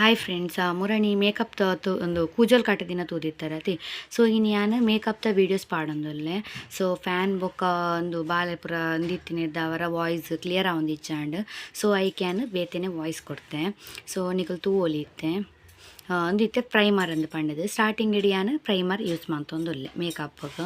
Hi friends, ಮುರಣಿ make-up ಒಂದು ಕೂಜಲ್ ಕಟ್ಟದಿನ ತೂದಿತ್ತರ ಸೊ ಇನಿ ಯಾನ್ ಮೇಕಪ್ ದ ವೀಡಿಯೋಸ್ ಪಾಡೊಂದುಲ್ಲೆ. ಸೊ ಫ್ಯಾನ್ ಬೊಕ್ಕ ಒಂದು ಬಾಲೆ ಪೂರ ಒಂದಿತ್ತಿನೆರ್ದಾವರ ವಾಯ್ಸ್ ಕ್ಲಿಯರ್ ಆವೊಂದಿಜ್ಜಾಂಡ್. ಸೊ ಐಕ್ ಯಾನ್ ಬೇತೆನೆ ವಾಯ್ಸ್ ಕೊರ್ತೆ. ಸೊ ನಿಕುಲು ತೂವೊಲಿ ಇತ್ತೆ. ಉಂದು ಇತ್ತೆ ಪ್ರೈಮರ್ ಅಂದ್ ಪಂಡದು. ಸ್ಟಾರ್ಟಿಂಗ್ ಇಡಿ ಯಾನ್ ಪ್ರೈಮರ್ ಯೂಸ್ ಮಂತೊಂದುಲ್ಲೆ ಮೇಕಪ್ಗ್.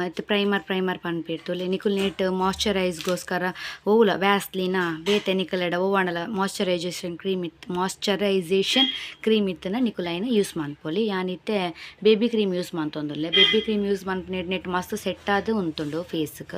ಇತ್ತೆ ಪ್ರೈಮರ್ ಪ್ರೈಮರ್ ಪನ್ಪಿರ್ತುಲ್ಲೆ. ನಿಕುಲು ನೆಟ್ ಮಾಯ್ಶ್ಚರೈಸ್ಗೋಸ್ಕರ ಒವ್ಲ ವ್ಯಾಸ್ಲಿನಾ ಬೇತೆ ನಿಕಲೆಡ ಒವ್ವಾಂಡಲ ಮಾಯ್ಶ್ಚರೈಸೇಷನ್ ಕ್ರೀಮ್ ಇತ್ತು, ಮಾಯ್ಶ್ಚರೈಸೇಷನ್ ಕ್ರೀಮ್ ಇತ್ತುಂಡ ನಿಕುಲು ಐನ್ ಯೂಸ್ ಮನ್ಪೊಲಿ. ಯಾನ್ ಇತ್ತೆ ಬೇಬಿ ಕ್ರೀಮ್ ಯೂಸ್ ಮಂತೊಂದುಲ್ಲೆ. ಬೇಬಿ ಕ್ರೀಮ್ ಯೂಸ್ ಮನ್ಪುನೆಡ್ ನೆಟ್ ಮಸ್ತ್ ಸೆಟ್ ಆದ್ ಉಂತುಂಡು ಫೇಸ್ಗ್.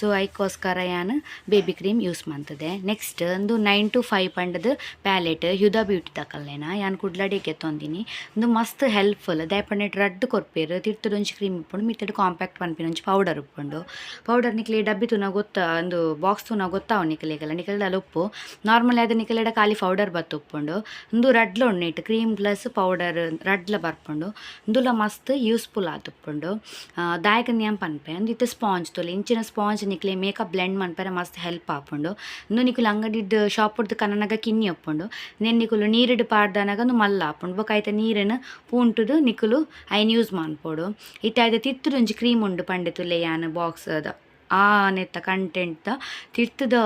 ಸೊ ಐಕೋಸ್ಕರ ಯಾನ್ ಬೇಬಿ ಕ್ರೀಮ್ ಯೂಸ್ ಮಂತುದೆ. ನೆಕ್ಸ್ಟ್ ಉಂದು 9 ಟು 5 ಪಂಡದು ಪ್ಯಾಲೆಟ್, ಹುದಾ ಬ್ಯೂಟಿ ದಕಲ್ನೇನ. ಯಾನ್ ಕುಡ್ಲಡೆ ಗೆತ್ತೊಂದಿನಿ. ಉಂದು ಮಸ್ತ್ ಹೆಲ್ಪ್ಫುಲ್. ದಾಯೆ ಪಂಡ ನೆಟ್ ರಡ್ಡ್ ಕೊರ್ಪೆರ್. ತಿರ್ತುಡು ಒಂಜಿ ಕ್ರೀಮ್ ಉಪ್ಪುಂಡು, ಮಿತ್ತುಡು ಕಾಂಪ್ಯಾಕ್ಟ್ ಪನ್ಪಿನ ಒಂಜಿ ಪೌಡರ್ ಉಪ್ಪುಂಡು. ಪೌಡರ್ ನಿಕ್ಲೆ ಡಬ್ಬಿ ತೂನ ಗೊತ್ತ, ಉಂದು ಬಾಕ್ಸ್ ತೂನ ಗೊತ್ತಾವು ನಿಕಲೆಗೆಲ. ನಿಕಲ್ಡ ಉಪ್ಪು ನಾರ್ಮಲ್ ಆದ್ ನಿಕಲೆಡ ಖಾಲಿ ಪೌಡರ್ ಬತ್ತ್ ಉಪ್ಪುಂಡು. ಉಂದು ರಡ್ಲ ಉಂಡು ನೆಟ್, ಕ್ರೀಮ್ ಪ್ಲಸ್ ಪೌಡರ್ ರಡ್ಲ ಬರ್ಪುಂಡು. ಉಂದುಲ ಮಸ್ತ್ ಯೂಸ್ಫುಲ್ ಆದುಪ್ಪುಂಡು. ದಾಯೆಗ್ ಯಾನ್ ಪನ್ಪೆ. ಉಂದು ಇತ್ತೆ ಸ್ಪಾಂಜ್ ತೂಲೆ. ಇಂಚಿನ ಸ್ಪಾಂಜ್ ನಿಕ್ಲೆ ಮೇಕಪ್ ಬ್ಲೆಂಡ್ ಮನ್ಪೆರೆ ಮಸ್ತ್ ಹೆಲ್ಪ್ ಆಪುಂಡು. ಉಂದು ನಿಕುಲು ಅಂಗಡಿಡ್ ಶಾಪ್ ಡ್ದು ಕನನಗ ಕಿನ್ನಿ ಉಪ್ಪುಂಡು. ನೆನ್ ನಿಕುಲು ನೀರುಡು ಪಾಡ್ದನಗ ಉಂದು ಮಲ್ಲ ಆಪುಂಡು. ಬೊಕ ಐತ ನೀರುನು ಪೂಂಟುದು ನಿಕುಲು ಐನ್ ಯೂಸ್ ಮನ್ಪೊಡು. ಇತ್ತೆ ಐತ ತಿರ್ತುಡು ಒಂಜಿ ಕ್ರೀಮ್ ಉಂಡು ಪಂಡೆ ತುಲೆ ಯಾನ್. ಬಾಕ್ಸ್ ದ ಆ ನೆತ್ತ ಕಂಟೆಂಟ್ ದ ತಿರ್ತುದ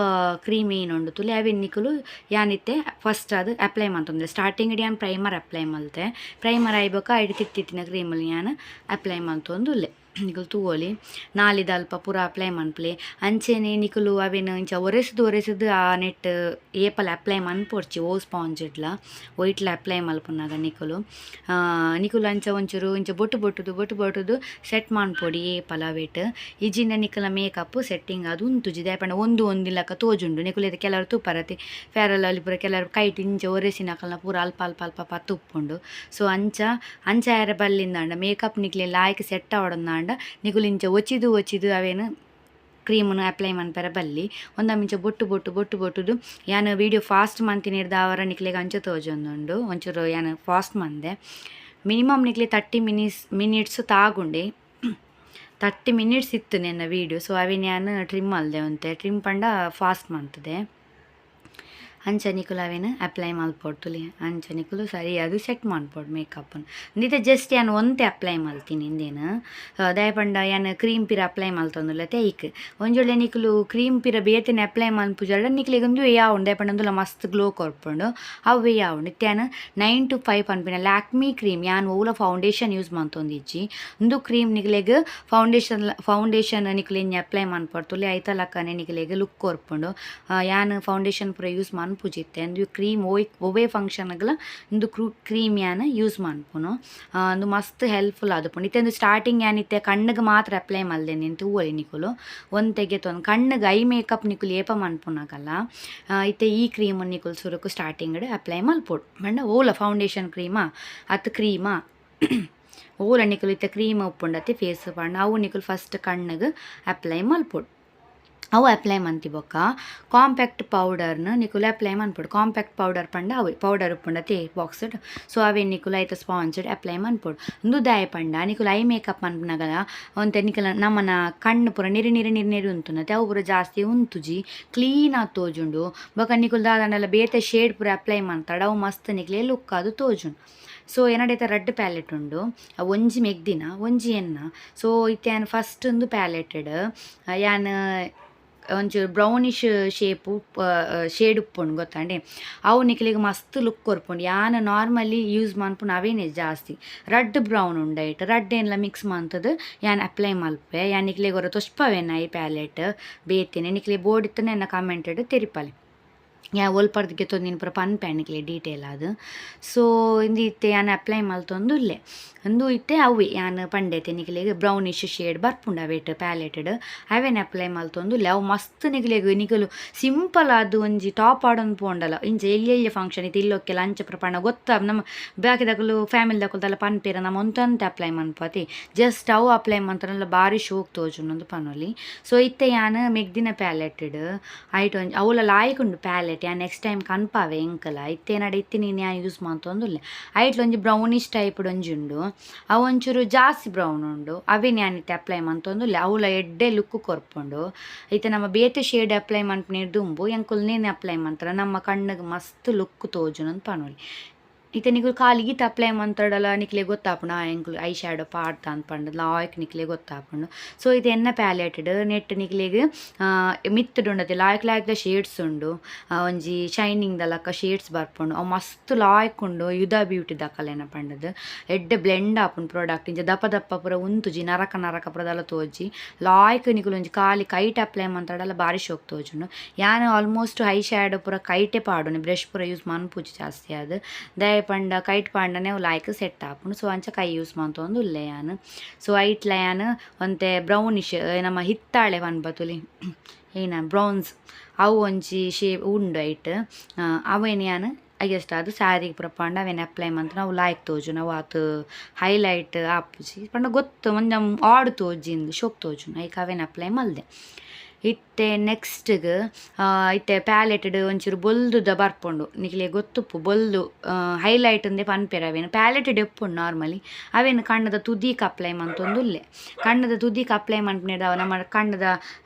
ಕ್ರೀಮ್ ಏನುಂಡು ತುಲೆ, ಅವೆನ್ ನಿಕುಲು ಯಾನಿತ್ತೆ ಫಸ್ಟ್ ಅದು ಅಪ್ಲೈ ಮಂತೊಂದುಲ್ಲೆ. ಸ್ಟಾರ್ಟಿಂಗ್ ಯಾನ್ ಪ್ರೈಮರ್ ಅಪ್ಲೈ ಮಲ್ತೆ. ಪ್ರೈಮರ್ ಆಯಿ ಬೊಕ ಐಟ್ ತಿರ್ತಿತ್ತಿನ ಕ್ರೀಮುಲು ಯಾನ್ ಅಪ್ಲೈ ಮಲ್ತೊಂದುಲ್ಲೆ. ನಿಕುಲು ತೂವೊಲಿ. ನಾಲಿದ ಅಲ್ಪ ಪೂರ ಅಪ್ಲೈ ಮನ್ಪುಲೆ. ಅಂಚೆನೆ ನಿಕುಲು ಅವೆನ್ ಇಂಚ ಒರೆಸುದು ಒರೆಸುದು ಆ ನೆಟ್ ಏಪಲ ಅಪ್ಲೈ ಮನ್ಪೊಡ್ಚಿ. ಓ ಸ್ಪಾಂಜ್ ಇಡ್ಲ ಒಯ್ಟ್ಲ ಅಪ್ಲೈ ಮಲ್ಪುನಗ ನಿಕುಲು ನಿಕುಲು ಅಂಚ ಒಂಚೂರು ಇಂಚ ಬೊಟ್ಟು ಬೊಟ್ಟುದು ಬೊಟ್ಟು ಬೊಟ್ಟುದು ಸೆಟ್ ಮನ್ಪೊಡಿ ಏಪಲ ಅವೆಟ್. ಇಜ್ಜಿಂಡ ನಿಕಲ ಮೇಕಪ್ ಸೆಟ್ಟಿಂಗ್ ಅದು ಉಂತುಜಿ. ದಾಯೆ ಪಂಡ ಒಂದು ಒಂದಿಲಕ ತೋಜುಂಡು. ನಿಕುಲು ಕೆಲವರು ತೂಪರತೆ, ಫೇರ್ ಲವ್ಲಿ ಪೂರ ಕೆಲವರು ಕೈಟ್ ಇಂಚ ಒರೆಸಿನಕಲ್ನ ಪೂರ ಅಲ್ಪ ಅಲ್ಪ ಅಲ್ಪ ಪತ್ತು ಉಪ್ಪುಂಡು. ಸೊ ಅಂಚ ಅಂಚ ಆಯೆರೆ ಬಲ್ಲಿಂದಾಂಡ, ಮೇಕಪ್ ನಿಕ್ಲೆ ಲಾಯ್ಕ್ ಸೆಟ್ ಆವೊಡಂದಾಂಡ ನಿಕುಲು ಇಂಚ ಒಚಿದು ಒಚಿದು ಅವೇನು ಕ್ರೀಮನ್ನು ಅಪ್ಲೈ ಮನ್ಪೆರೆ ಬಲ್ಲಿ. ಒಂದೊಮ್ಮೆ ಬೊಟ್ಟು ಬೊಟ್ಟು ಬೊಟ್ಟು ಬೊಟ್ಟುದು. ಯಾನ್ ವೀಡಿಯೋ ಫಾಸ್ಟ್ ಮಂತಿನೆರ್ದಾವರ ನಿಕ್ಲೆಗ್ ಅಂಚ ತೋಜೊಂದುಂಡು. ಒಂಚೂರು ಯಾನ್ ಫಾಸ್ಟ್ ಮಂದೆ. ಮಿನಿಮಮ್ ನಿಕ್ಲೆ 30 ಮಿನಿಸ್ ಮಿನಿಟ್ಸ್ ತಾಗುಂಡೆ. 30 ಮಿನಿಟ್ಸ್ ಇತ್ತು ನೆನ್ನ ವೀಡಿಯೋ. ಸೊ ಅವೆನ್ ಯಾನ್ ಟ್ರಿಮ್ ಮಲ್ದೆ ಒಂತೆ. ಟ್ರಿಮ್ ಪಂಡ ಫಾಸ್ಟ್ ಮಂತುದೆ. ಅಂಚ ನಿಕುಲು ಅವೆನ್ ಅಪ್ಲೈ ಮಲ್ಪೊಡು. ಅಂಚ ನಿಕುಲು ಸರಿ ಅದು ಸೆಟ್ ಮನ್ಪೊಡು ಮೇಕಪ್. ಇಂದಿತ್ತೆ ಜಸ್ಟ್ ಯಾನ್ ಒಂತೆ ಅಪ್ಲೈ ಮಲ್ತೀನಿ ಇಂದೇನು. ದಾಯೆ ಪಂಡ ಯಾನ್ ಕ್ರೀಮ್ ಪಿರ ಅಪ್ಲೈ ಮಲ್ತೊಂದುಲ್ಲೆ ಐಕ್. ಒಂಜೊಳ್ಳೆ ನಿಕುಲು ಕ್ರೀಮ್ ಪಿರ ಬೇತೆನೆ ಅಪ್ಲೈ ಮನ್ಪುಜಾರ್ಡ ನಿಕ್ಲೆಗ್ ಉಂದುವೇ ಯಾವುಂಡು. ದಾಯೆ ಪಂಡ ಉಂದುಲ ಮಸ್ತ್ ಗ್ಲೋ ಕೊರ್ಪುಂಡು, ಅವ್ವೇ ಯಾವುಂಡು. ಇತ್ತೆ ಯಾನ್ 9 ಟು 5 ಪನ್ಪಿನ ಲ್ಯಾಕ್ಮಿ ಕ್ರೀಮ್. ಯಾನ್ ಒವ್ಲ ಫೌಂಡೇಶನ್ ಯೂಸ್ ಮಂತೊಂದಿಜ್ಜಿ. ಉಂದು ಕ್ರೀಮ್ ನಿಕ್ಲೆಗ್ ಫೌಂಡೇಶನ್ ಫೌಂಡೇಶನ್ ನಿಕುಲು ಎಂಚ ಅಪ್ಲೈ ಮನ್ಪೊಡು ಐತ ಲಕ್ಕನೆ ನಿಕ್ಲೆಗ್ ಲುಕ್ ಕೊರ್ಪುಂಡು. ಯಾನ್ ಫೌಂಡೇಶನ್ ಪೂರ ಯೂಸ್ ಮನ್ಪುಜಿತ್ತೆ. ಉಂದು ಕ್ರೀಮ್ ಓಯ್ ಒವ್ವೇ ಫಂಕ್ಷನ್ಗ್ಲ ಉಂದು ಕ್ರೀಮ್ ಯಾನ್ ಯೂಸ್ ಮನ್ಪುನು. ಉಂದು ಮಸ್ತ್ ಹೆಲ್ಪ್ಫುಲ್ ಆದುಪ್ಪುಂಡು. ಇತ್ತೆ ಉಂದು ಸ್ಟಾರ್ಟಿಂಗ್ ಯಾನ್ ಇತ್ತೆ ಕಣ್ಣುಗ್ ಮಾತ್ರ ಅಪ್ಲೈ ಮಲ್ದೆನೆ. ತೂವೊಲಿ ನಿಕುಲು. ಒಂತೆಗೆ ಗೆತೊಂದು ಕಣ್ಣುಗ್ I makeup ನಿಕುಲು ಏಪ ಮನ್ಪುನಗಲ್ಲ, ಇತ್ತೆ ಈ ಕ್ರೀಮ್ ನಿಕುಲು ಸುರುಕು ಸ್ಟಾರ್ಟಿಂಗ್ ಅಪ್ಲೈ ಮಲ್ಪೊಡು. ಪಂಡ ಓಲ ಫೌಂಡೇಶನ್ ಕ್ರೀಮಾ ಅತ್ತು ಕ್ರೀಮಾ ಓಲ ನಿಕುಲು ಇತ್ತೆ ಕ್ರೀಮ್ ಉಪ್ಪುಂಡತ್ತೆ ಫೇಸ್ ಪಂಡ, ಅವು ನಿಕುಲು ಫಸ್ಟ್ ಕಣ್ಣುಗ್ ಅಪ್ಲೈ ಮಲ್ಪೊಡು. ಅವು ಅಪ್ಲೈ ಮಂತಿ ಬೊಕ್ಕ ಕಾಂಪ್ಯಾಕ್ಟ್ ಪೌಡರ್ನ ನಿಕುಲು ಅಪ್ಲೈ ಮನ್ಪೊಡು. ಕಾಂಪ್ಯಾಕ್ಟ್ ಪೌಡರ್ ಪಂಡ ಅವು ಪೌಡರ್ ಉಪ್ಪುಂಡತೆ ಬಾಕ್ಸ್ಡ್. ಸೊ ಅವೆನ್ ನಿಕುಲು ಐತ ಸ್ಪಾಂಜ್ಡ್ ಅಪ್ಲೈ ಮನ್ಪೊಡು. ಉಂದು ದಾಯೆ ಪಂಡ ನಿಕುಲು I makeup ಮನ್ಪುನಗಲ ಒಂತೆ ನಿಕುಲ ನಮನ ಕಣ್ಣು ಪೂರ ನಿರಿ ನಿರಿ ನಿರಿ ನಿರಿ ಉಂತುಂಡತೆ, ಅವು ಪೂರ ಜಾಸ್ತಿ ಉಂತುಜಿ, ಕ್ಲೀನ್ ಆದ್ ತೋಜುಂಡು. ಬೊಕ ನಿಕುಲು ದಾದಾಂಡಲ ಬೇತೆ ಶೇಡ್ ಪೂರ ಅಪ್ಲೈ ಮನ್ತಡ ಅವು ಮಸ್ತ್ ನಿಕ್ಲೆ ಲುಕ್ ಆದ್ ತೋಜುಂಡು. ಸೊ ಎನ್ನಡ ರಡ್ಡ್ ಪ್ಯಾಲೆಟ್ ಉಂಡು. ಅವು ಒಂಜಿ ಮೆಗ್ದಿನ, ಒಂಜಿ ಎನ್ನ. ಸೊ ಇತ್ತೆ ಯಾನ್ ಫಸ್ಟ್ ಉಂದು ಪ್ಯಾಲೆಟೆಡ್ ಯಾನ್ ಒಂಚೂರು ಬ್ರೌನಿಶ್ ಶೇಪು ಶೇಡ್ ಉಪ್ಪುಂಡು ಗೊತ್ತಾಂಡೆ. ಅವು ನಿಕ್ಲೆಗ್ ಮಸ್ತ್ ಲುಕ್ ಕೊರ್ಪುಂಡು. ಯಾನ್ ನಾರ್ಮಲಿ ಯೂಸ್ ಮನ್ಪುನ ಅವೇನೆ ಜಾಸ್ತಿ. ರಡ್ಡ್ ಬ್ರೌನ್ ಉಂಡು ಐಟ್. ರಡ್ಡ್ ಏನ್ಲ ಮಿಕ್ಸ್ ಮಂತುದು ಯಾನ್ ಅಪ್ಲೈ ಮಲ್ಪೆ. ಯಾನ್ ನಿಕ್ಲೆಗ್ ಒರ ತೊಜ್ಪಾವೆನ ಈ ಪ್ಯಾಲೆಟ್ ಬೇತೆನೆ. ನಿಕ್ಲೆ ಬೋಡಿತ್ತುಂಡ ಎನ್ನ ಕಮೆಂಟೆಡ್ ತೆರಿಪಾಲೆ. ಯಾ ಒಲ್ಪರ್ದ್ ಗೆತೊಂದಿನ ಪೂರ ಪನ್ಪೆ ನಿಕ್ಲೆ ಡೀಟೇಲ್ ಆದ್. ಸೊ ಇಂದು ಇತ್ತೆ ಯಾನ್ ಅಪ್ಲೈ ಮಲ್ತೊಂದುಲ್ಲೆ. ಉಂದು ಇತ್ತೆ ಅವ್ವೆ ಯಾನ್ ಪಂಡೆತೆ ನಿಕ್ಲೆಗ್, ಬ್ರೌನಿಶ್ ಶೇಡ್ ಬರ್ಪುಂಡು ಅವೆಟ್ ಪ್ಯಾಲೆಟೆಡ್. ಅವೆನ್ ಅಪ್ಲೈ ಮಲ್ತೊಂದುಲ್ಲೆ. ಅವು ಮಸ್ತ್ ನಿಕ್ಲೆಗ್ ನಿಕುಲು ಸಿಂಪಲ್ ಆದ್ ಒಂಜಿ ಟಾಪ್ ಪಾಡೊಂದು ಪೋಂಡಲ ಇಂಚ ಎಲ್ಯ ಎಲ್ಯ ಫಂಕ್ಷನ್ ಇತ್ತೆ ಇಲ್ಲೊಕ್ಕೆಲ ಅಂಚ ಪೂರ ಪಂಡ ಗೊತ್ತ ನಮ್ಮ ಬಾಕಿದಕುಲು ಫ್ಯಾಮಿಲಿ ದಕುಲು ದಾಲ ಪನ್ಪೆರ್, ನಮ ಒಂತೊಂತೆ ಅಪ್ಲೈ ಮನ್ಪತಿ, ಜಸ್ಟ್ ಅವು ಅಪ್ಲೈ ಮಂತುಂಡಲ ಬಾರಿ ಶೋಕ್ ತೋಜುಂಡು ಪನೊಲಿ. ಸೊ ಇತ್ತೆ ಯಾನ್ ಮೆಗ್ದಿನ ಪ್ಯಾಲೆಟೆಡ್ ಐಟ್ ಒಂಜಿ ಅವುಲ ಲಾಯ್ಕ್ ಉಂಡು ಪ್ಯಾಲೆಟ್. ಪ್ಯಾಲೆಟ್ ಯಾನ್ ನೆಕ್ಸ್ಟ್ ಟೈಮ್ ಕನ್ಪಾವೆ ಎಂಕಲ ಇತ್ತೆ ನಡ ಇತ್ತಿನ ಯಾನ್ ಯೂಸ್ ಮಂತೊಂದುಲ್ಲೆ ಐಟ್ಲ ಒಂಜಿ ಬ್ರೌನಿಶ್ ಟೈಪ್ ಒಂಜಿ ಉಂಡು ಅವು ಒಂಚೂರು ಜಾಸ್ತಿ ಬ್ರೌನ್ ಉಂಡು ಅವೇನ್ ಯಾನ್ ಇತ್ತೆ ಅಪ್ಲೈ ಮಂತೊಂದುಲ್ಲೆ ಅವುಲ ಎಡ್ಡೆ ಲುಕ್ ಕೊರ್ಪುಂಡು ಇತ್ತೆ ನಮ್ಮ ಬೇತೆ ಶೇಡ್ ಅಪ್ಲೈ ಮನ್ಪುನ ದುಂಬು ಎಂಕುಲು ನೇನೆ ಅಪ್ಲೈ ಮಂತ್ರ ನಮ್ಮ ಕಣ್ಣಿಗೆ ಮಸ್ತ್ ಲುಕ್ ತೋಜುನು ಪನೊಲಿ ಇತ್ತೆ ನಿಕುಲು ಖಾಲಿ ಗೀತ ಅಪ್ಲೈ ಮಂತಡಲ ನಿಕ್ಲೆ ಗೊತ್ತಾಪುಂಡು ಆ ಎಂಕುಲು I shadow ಪಾಡ್ತ ಅಂದ್ ಪಂಡ ಲಾಯ್ಕ್ ನಿಕ್ಲೆ ಗೊತ್ತಾಪುಂಡು ಸೊ ಇದು ಎನ್ನ ಪ್ಯಾಲೆಟ್ ನೆಟ್ ನಿಕ್ಲೆಗ್ ಮಿತ್ತುಡು ಉಂಡತೆ ಲಾಯ್ಕ್ ಲಾಯ್ಕ್ ದ ಶೇಡ್ಸ್ ಉಂಡು ಒಂಜಿ ಶೈನಿಂಗ್ ದ ಲಕ್ಕ ಶೇಡ್ಸ್ ಬರ್ಪುಂಡು ಅವು ಮಸ್ತ್ ಲಾಯ್ಕ್ ಉಂಡು ಯುದಾ ಬ್ಯೂಟಿ ದಕಲೇನ ಪಂಡದು ಎಡ್ಡೆ ಬ್ಲೆಂಡ್ ಆಪುಂಡು ಪ್ರಾಡಕ್ಟ್ ಇಂಚ ದಪ್ಪ ದಪ್ಪ ಪೂರ ಉಂತುಜಿ ನರಕ ನರಕ ಪೂರ ದಾಲ ತೋಜಿ ಲಾಯ್ಕ್ ನಿಕುಲು ಒಂಜಿ ಖಾಲಿ ಕೈಟ್ ಅಪ್ಲೈ ಮಂತಡಲ ಬಾರಿ ಶೋಕ್ ತೋಜುಂಡು ಯಾನ್ ಆಲ್ಮೋಸ್ಟ್ I shadow ಪೂರ ಕೈಟೆ ಪಾಡುನಿ ಬ್ರಷ್ ಪೂರ ಯೂಸ್ ಮನ್ಪುಜಿ ಜಾಸ್ತಿ ಅದು ದಾಯೆ ಪಂಡ ಕೈಟ್ ಪಾಂಡನೆ ಲಾಯ್ಕ್ ಸೆಟ್ ಆಪುಂಡು ಸೊ ಅಂಚ ಕೈ ಯೂಸ್ ಮಂತೊಂದು ಉಲ್ಲೆ ಯಾನ್ ಸೊ ಐಟ್ಲ ಯಾನ್ ಒಂತೆ ಬ್ರೌನಿಶ್ ನಮ್ಮ ಹಿತ್ತಾಳೆ ಪನ್ಪತುಲಿ ಏನ ಬ್ರೌನ್ಸ್ ಅವು ಒಂಜಿ ಶೇಪ್ ಉಂಡು ಐಟ್ ಅವೇನು ಯಾನ್ ಅಯ್ಯಸ್ಟ್ ಅದು ಸ್ಯಾರಿಗೆ ಪೂರ ಪಾಂಡ ಅವೇನು ಅಪ್ಲೈ ಮಂತನ ಅವು ಲಾಯ್ಕ್ ತೋಜುನು ಅವು ಆತ್ ಹೈಲೈಟ್ ಆಪುಜಿ ಪಂಡ ಗೊತ್ತು ಒಂಜ ಆಡ್ ತೋಜಿಂದು ಶೋಕ್ ತೋಜುನು ಐಕ್ ಅವೇನು ಅಪ್ಲೈ ಮಲ್ದೆ ಇತ್ತೆ ನೆಕ್ಸ್ಟ್ಗ್ ಇತ್ತೆ ಪ್ಯಾಲೆಟ್ಡ್ ಒಂಚೂರು ಬೊಲ್ದುದ ಬರ್ಪುಂಡು ನಿಕ್ಲೆ ಗೊತ್ತುಪ್ಪು ಬೊಲ್ದು ಹೈಲೈಟ್ ಅಂದೆ ಪನ್ಪೆರ್ ಅವೇನು ಪ್ಯಾಲೆಟ್ಡ್ ಇಪ್ಪುಂಡು ನಾರ್ಮಲಿ ಅವೇನು ಕಣ್ಣದ ತುದಿಕ್ ಅಪ್ಲೈ ಮಂತೊಂದುಲ್ಲೆ ಕಣ್ಣದ ತುದಿಕ್ ಅಪ್ಲೈ ಮನ್ಪುನೆರ್ದ್ ನಮ್ಮ ಕಣ್ಣದ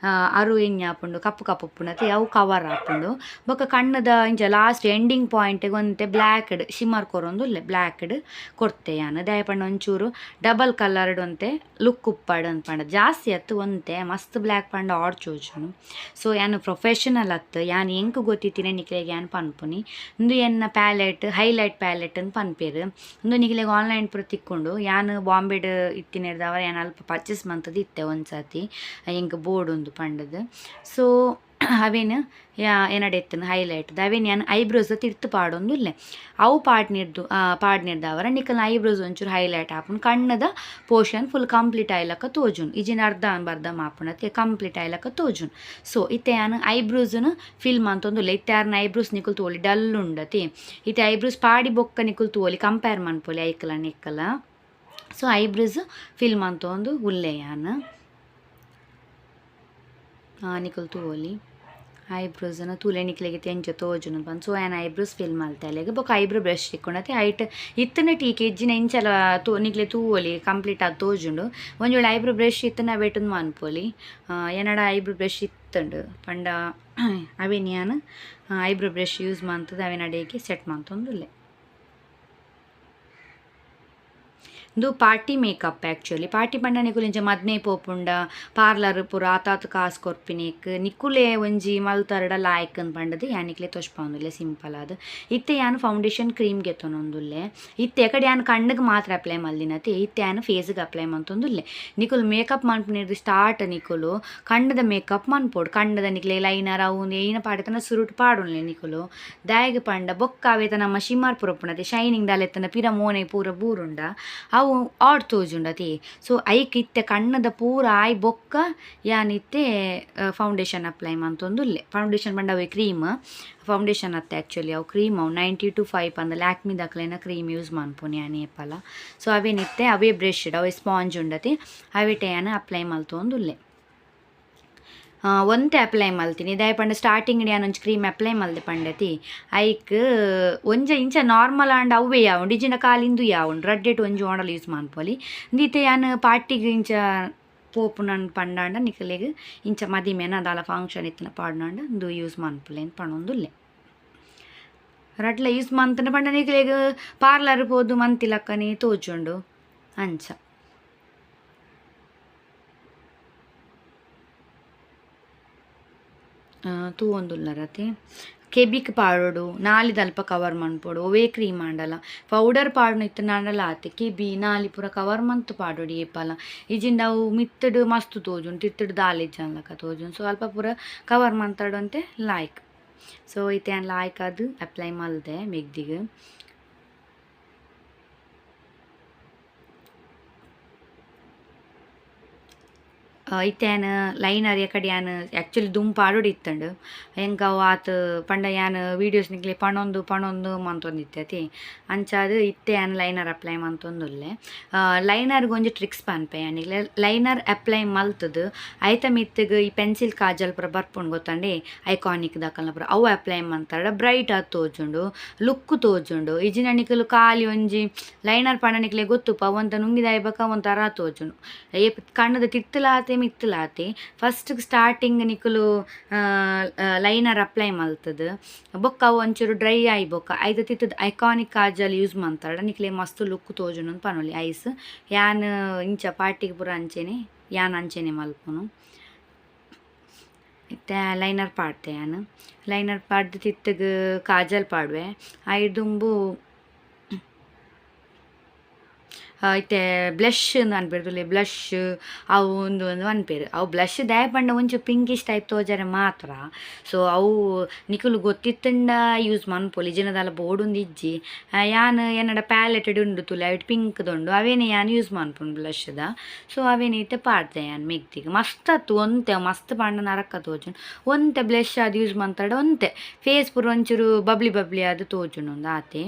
ಅರು ಎಣ್ಣೆ ಆಪುಂಡು ಕಪ್ಪು ಕಪ್ಪು ಉಪ್ಪುಂಡು ಅವು ಕವರ್ ಆಪುಂಡು ಬೊಕ್ಕ ಕಣ್ಣದ ಇಂಚ ಲಾಸ್ಟ್ ಎಂಡಿಂಗ್ ಪಾಯಿಂಟ್ಗ್ ಒಂತೆ ಬ್ಲ್ಯಾಕ್ಡ್ ಶಿಮ್ಮರ್ ಕೊರೊಂದುಲ್ಲೆ ಬ್ಲ್ಯಾಕ್ಡ್ ಕೊರ್ತೆ ಯಾನ್ ದಾಯೆ ಪಂಡ ಒಂಚೂರು ಡಬಲ್ ಕಲರ್ಡ್ ಒಂತೆ ಲುಕ್ ಉಪ್ಪಡ್ ಅಂದ್ ಪಂಡ ಜಾಸ್ತಿ ಅತ್ತು ಒಂತೆ ಮಸ್ತ್ ಬ್ಲ್ಯಾಕ್ ಪಂಡ ಆಡ್ ತೋಜುಂಡು ಸೊ ಯಾನ್ ಪ್ರೊಫೆಷನಲ್ ಅತ್ತು ಯಾನ್ ಎಂಕ್ ಗೊತ್ತಿತ್ತಿನ ನಿಕ್ಲೆಗ್ ಯಾನ್ ಪನ್ಪುನಿ ಉಂದು ಎನ್ನ ಪ್ಯಾಲೆಟ್ ಹೈಲೈಟ್ ಪ್ಯಾಲೆಟ್ ಅಂದ್ ಪನ್ಪೆರ್ ಉಂದು ನಿಕ್ಲೆಗ್ ಆನ್ಲೈನ್ ಪೂರ ತಿಕ್ಕುಂಡು ಯಾನ್ ಬಾಂಬೆಡ್ ಇತ್ತಿನೆರ್ದಾವರ ಯಾನ್ ಅಲ್ಪ ಪರ್ಚೇಸ್ ಮಂತುದು ಇತ್ತೆ ಒಂದ್ಸತಿ ಎಂಕ್ ಬೋರ್ಡ್ ಉಂದು ಪಂಡದು ಸೊ ಅವೇನು ಎನ್ನಡ ಇತ್ತುಂಡು ಹೈಲೈಟ್ ಅವೇನು ಯಾನ್ ಐಬ್ರೋಸ್ ತಿರ್ತ್ ಪಾಡೊಂದುಲ್ಲೆ ಅವು ಪಾಡ್ನಿರ್ದು ಪಾಡ್ನಿರ್ದಾವರ ನಿಕಲ್ನ ಐಬ್ರೋಸ್ ಒಂಚೂರು ಹೈಲೈಟ್ ಆಪುಂಡು ಕಣ್ಣದ ಪೋರ್ಷನ್ ಫುಲ್ ಕಂಪ್ಲೀಟ್ ಆಯ್ಲಕ್ಕ ತೋಜುಂಡು ಇಜಿನ ಅರ್ಧ ಬರ್ಧ ಆಪುಂಡು ಕಂಪ್ಲೀಟ್ ಆಯ್ಲಕ್ಕ ತೋಜುಂಡು ಸೊ ಇತ್ತೆ ಯಾನ್ ಐಬ್ರೋಸ್ನು ಫಿಲ್ ಮಂತೊಂದುಲ್ಲೆ ಇತ್ತೆ ಯಾರ್ನ ಐಬ್ರೋಸ್ ನಿಕುಲು ತೋಲಿ ಡಲ್ ಉಂಡತಿ ಇತ್ತೆ ಐಬ್ರೋಸ್ ಪಾಡಿ ಬೊಕ್ಕ ನಿಕುಲು ತೋಲಿ ಕಂಪೇರ್ ಮನ್ಪೊಲಿ ಐಕಲ ನಿಕ್ಕಲ ಸೊ ಐಬ್ರೋಸ್ ಫಿಲ್ ಮಂತೊಂದು ಉಲ್ಲೆ ಯಾನ್ ನಿಕುಲು ತೂವೊಲಿ ಐಬ್ರೋಸ್ನ ತೂಲೆ ನಿಕ್ಲೆಗ್ ಎಂಚ ತೋಜುಂಡು ಪಂದ್ ಸೊ ಯಾನ್ ಐಬ್ರೋಸ್ ಫಿಲ್ ಮಲ್ತೆ ಅಲೆಗ್ ಬೊಕ್ಕ ಐಬ್ರೋ ಬ್ರಷ್ ತಿಕ್ಕುಂಡತೆ ಐಟ್ ಇತ್ತುಂಡ ಟೀಕೆ ಇಜ್ಜಿನ ಇಂಚಲ ತೂ ನಿಕ್ಲೆ ತೂವೊಲಿ ಕಂಪ್ಲೀಟ್ ಆದ್ ತೋಜುಂಡು ಒಂಜಿ ವೇಳೆ ಐಬ್ರೋ ಬ್ರಷ್ ಇತ್ತುಂಡ ಅವೆಟುಂದು ಮನ್ಪೊಲಿ ಎನ್ನಡ ಐಬ್ರೋ ಬ್ರಷ್ ಇತ್ತುಂಡು ಪಂಡ ಅವೇನ್ ಯಾನ್ ಐಬ್ರೋ ಬ್ರಷ್ ಯೂಸ್ ಮಂತುದು ಅವೇನ್ ಅಡೆಗೆ ಸೆಟ್ ಮಂತೊಂದುಲ್ಲೆ ಇಂದು ಪಾರ್ಟಿ ಮೇಕಪ್ ಆ್ಯಕ್ಚುಲಿ ಪಾರ್ಟಿ ಪಂಡ ನಿಕುಲು ಇಂಚ ಮದ್ಮೆ ಪೋಪುಂಡ ಪಾರ್ಲರ್ ಪೂರ ಆತಾತ್ ಕಾಸ್ ಕೊರ್ಪಿನೇಕ್ ನಿಕುಲೆ ಒಂಜಿ ಮಲ್ತರ್ಡ ಲಾಯ್ಕ್ ಅಂದ್ ಪಂಡದು ಯಾನ್ ನಿಕ್ಲೆ ತೋಜ್ಪಾವೊಂದುಲ್ಲೆ ಸಿಂಪಲ್ ಆದ್ ಇತ್ತೆ ಯಾನ್ ಫೌಂಡೇಶನ್ ಕ್ರೀಮ್ ಗೆತೊನೊಂದುಲ್ಲೆ ಇತ್ತೆ ಎಕಡೆ ಯಾನ್ ಕಣ್ಣಿಗ್ ಮಾತ್ರ ಅಪ್ಲೈ ಮಲ್ದಿನತೆ ಇತ್ತೆ ಯಾನ್ ಫೇಸ್ಗ್ ಅಪ್ಲೈ ಮಂತೊಂದುಲ್ಲೆ ನಿಕುಲು ಮೇಕಪ್ ಮನ್ಪುನೆರ್ದ್ ಸ್ಟಾರ್ಟ್ ನಿಕುಲು ಕಣ್ಣದ ಮೇಕಪ್ ಮನ್ಪೊಡು ಕಣ್ಣದ ನಿಕ್ಲೆ ಲೈನರ್ ಅವು ಉಂದು ಏನ ಪಾಡಿತನ ಸುರುಟು ಪಾಡೊನ್ಲೆ ನಿಕುಲು ದಾಯೆಗ್ ಪಂಡ ಬೊಕ್ಕ ಅವೇತ ನಮ್ಮ ಶಿಮ್ಮರ್ ಪೂರ ಉಪ್ಪುಂಡತೆ ಶೈನಿಂಗ್ ದಾಲ ಇತ್ತುಂಡ ಪಿರ ಮೋನೆ ಪೂರ ಬೂರುಂಡ ಅವು ಆಡ್ ತೋಜುಂಡತೆ ಸೊ ಐಕ್ ಇತ್ತೆ ಕಣ್ಣದ ಪೂರ ಆಯ್ ಬೊಕ್ಕ ಯಾನ್ ಇತ್ತೆ ಫೌಂಡೇಶನ್ ಅಪ್ಲೈ ಮಂತೊಂದುಲ್ಲೆ ಫೌಂಡೇಶನ್ ಪಂಡ ಅವೆ ಕ್ರೀಮ್ ಫೌಂಡೇಶನ್ ಅತ್ತೆ ಆ್ಯಕ್ಚುಲಿ ಅವು ಕ್ರೀಮ್ ಅವು 92.5 ಪಂದ್ ಲ್ಯಾಕ್ಮಿದಕ್ಲೆನ ಕ್ರೀಮ್ ಯೂಸ್ ಮನ್ಪುನಿ ಯಾನ್ ಏಪಲ ಸೊ ಅವೇನಿತ್ತೆ ಅವೇ ಬ್ರಷ್ ಅವೇ ಸ್ಪಾಂಜ್ ಉಂಡತೆ ಅವೆಟೆ ಯಾನ್ ಅಪ್ಲೈ ಮಲ್ತೊಂದುಲ್ಲೆ ಒಂತೆ ಅಪ್ಲೈ ಮಲ್ತೀನಿ ದಾಯೆ ಪಂಡ ಸ್ಟಾರ್ಟಿಂಗ್ ಯಾನ್ ಒಂಜಿ ಕ್ರೀಮ್ ಅಪ್ಲೈ ಮಲ್ದೆ ಪಂಡತಿ ಐಕ್ ಒಂಜ ಇಂಚ ನಾರ್ಮಲ್ ಆಂಡ ಅವ್ವೇ ಯಾವುಂಡು ಇಜ್ಜಿಂಡ ಖಾಲಿ ಇಂದು ಯಾವುಂಡು ರಡ್ಡೆಟ್ ಒಂಜಿ ಓಡಲ್ ಯೂಸ್ ಮನ್ಪೊಲಿ ಇಂದಿತ್ತೆ ಯಾನ್ ಪಾರ್ಟಿಗ್ ಇಂಚ ಪೋಪುನನ್ ಪಂಡಾಂಡ ನಿಕಲೆಗ್ ಇಂಚ ಮದಿಮೆನ ದಾಲ ಫಂಕ್ಷನ್ ಇತ್ತಿನ ಪಾಡ್ನಾಂಡ ಇಂದು ಯೂಸ್ ಮನ್ಪುಲೆ ಅಂದ್ ಪನೊಂದುಲ್ಲೆ ರಡ್ಲ ಯೂಸ್ ಮಂತುಂಡ ಪಂಡ ನಿಕಲೆಗ್ ಪಾರ್ಲರ್ ಪೋದು ಮಂತಿಲಕ್ಕನೆ ತೋಜುಂಡು ಅಂಚ ತೂವೊಂದುಲ್ಲರತೆ ಕೆಬಿಕ್ ಪಾಡೊಡು ನಾಲಿದಲ್ಪ ಕವರ್ ಮನ್ಪೊಡು ಒವ್ವೇ ಕ್ರೀಮ್ ಆಂಡಲ ಪೌಡರ್ ಪಾಡುನ ಇತ್ತ್ಂಡಲ ಆತೆ ಕೆಬಿ ನಾಲಿ ಪೂರ ಕವರ್ ಮಂತ್ ಪಾಡೊಡು ಏಪಲ ಇಜ್ಜಿಂಡ ಅವು ಮಿತ್ತುಡು ಮಸ್ತ್ ತೋಜುಂಡು ತಿರ್ತುಡು ದಾಲ ಇಜ್ಜಂದ್ಲಕ ತೋಜುಂಡು ಸೊ ಅಲ್ಪ ಪೂರ ಕವರ್ ಮಂತೊಡು ಲಾಯ್ಕ್ ಸೊ ಇತ್ತೆ ಯಾನ್ ಲಾಯ್ಕ್ ಆದ್ ಅಪ್ಲೈ ಮಲ್ದೆ ಮೆಗ್ದಿಗ್ ಇತ್ತೆ ಯಾನ್ ಲೈನರ್ ಎಕಡೆ ಯಾನ್ ಆ್ಯಕ್ಚುಲಿ ದುಂಬು ಪಾಡೋಡು ಇತ್ತಂಡು ಎಂಕ್ ಅವು ಆತ್ ಪಂಡ ಯಾನ್ ವೀಡಿಯೋಸ್ ನಿಕ್ಲೆ ಪಣೊಂದು ಪಣೊಂದು ಮಂತೊಂದಿತ್ತೆ ಅತಿ ಅಂಚಾದ್ ಇತ್ತೆ ಯಾನ್ ಲೈನರ್ ಅಪ್ಲೈ ಮಂತೊಂದುಲ್ಲೆ. ಲೈನರ್ಗೆ ಒಂಜಿ ಟ್ರಿಕ್ಸ್ ಪನ್ಪೆ ಯಾನ್ ನಿಕ್ಲೆ. ಲೈನರ್ ಅಪ್ಲೈ ಮಲ್ತದು ಐತ ಮಿತ್ತಗ್ ಈ ಪೆನ್ಸಿಲ್ ಕಾಜಲ್ ಪೂರ ಬರ್ಪುಂಡು ಗೊತ್ತಂಡಿ ಐಕಾನಿಕ್ ದಕಲ್ನ ಪೂರ ಅವು ಅಪ್ಲೈ ಮಂತಾಡ ಬ್ರೈಟ್ ಆದ್ ತೋಜುಂಡು ಲುಕ್ ತೋಜುಂಡು. ಇಜಿನ ನಿಕುಲು ಖಾಲಿ ಒಂಜಿ ಲೈನರ್ ಪಂಡ ನಿಕ್ಲೆ ಗೊತ್ತುಪ ಒಂತ ನುಂಗಿದಾಯಿ ಬೊಕ ಒಂಥರ ತೋಜುಂಡು. ಏಪ್ ಕಣ್ಣದ ತಿರ್ತಲಾತೆ ಮಿತ್ತಲಾತೆ ಫಸ್ಟ್ ಸ್ಟಾರ್ಟಿಂಗ್ ನಿಕುಲು ಲೈನರ್ ಅಪ್ಲೈ ಮಲ್ತದು ಬೊಕ್ಕ ಅವು ಒಂಚೂರು ಡ್ರೈ ಆಯಿ ಬೊಕ್ಕ ಐತ ತಿತ್ತದ ಐಕಾನಿಕ್ ಕಾಜಲ್ ಯೂಸ್ ಮಂತಾಡ ನಿಕ್ಲೆ ಮಸ್ತ್ ಲುಕ್ ತೋಜುಂಡು ಪನೊಲಿ. ಐಸ್ ಯಾನ್ ಇಂಚ ಪಾರ್ಟಿಗೆ ಪೂರ ಅಂಚೆನೆ ಯಾನ್ ಅಂಚೆನೆ ಮಲ್ಪುನು. ಇತ್ತೆ ಲೈನರ್ ಪಾಡ್ತೆ ಯಾನ್ ಲೈನರ್ ಪಾಡ್ದು ತಿತ್ತಗ್ ಕಾಜಲ್ ಪಾಡುವೆ ಐದುಂಬು ಇತ್ತೆ ಬ್ಲಷ್ ಅನ್ಪೇರು ಬ್ಲಷ್ ಅವು ಒಂದು ಒಂದು ಅನ್ಪೇರು ಅವು ಬ್ಲಷ್ ದಾಯ ಪಂಡ ಒಂಚೂರು ಪಿಂಕಿಶ್ ಟೈಪ್ ತೋಜರೆ ಮಾತ್ರ. ಸೊ ಅವು ನಿಕುಲು ಗೊತ್ತಿತ್ತಂಡ ಯೂಸ್ ಮನ್ಪೊಲಿ ಜಿನದಾಲ ಬೋಡೊಂದು ಇಜ್ಜಿ. ಯಾನ್ ಎನ್ನಡ ಪ್ಯಾಲೆಟೆಡ್ ಉಂಡು ತುಲೆ ಅವಿಟ್ ಪಿಂಕ್ದುಂಡು ಅವೇನೆ ಯಾನ್ ಯೂಸ್ ಮನ್ಪುನು ಬ್ಲಷ್ದ. ಸೊ ಅವೇನೆ ಇತ್ತೆ ಪಾಡ್ದೆ ಯಾನ್ ಮೆಗ್ದಿಗ್ ಮಸ್ತ್ ಅತ್ತು ಒಂತೆ ಮಸ್ತ್ ಪಾಂಡ ನರಕ ತೋಜುಂಡು. ಒಂತೆ ಬ್ಲಷ್ ಅದು ಯೂಸ್ ಮಂತಾಡ ಒಂತೆ ಫೇಸ್ ಪೂರ ಒಂಚೂರು ಬಬ್ಲಿ ಬಬ್ಲಿ ಅದು ತೋಜುಂಡು ಆತೆ.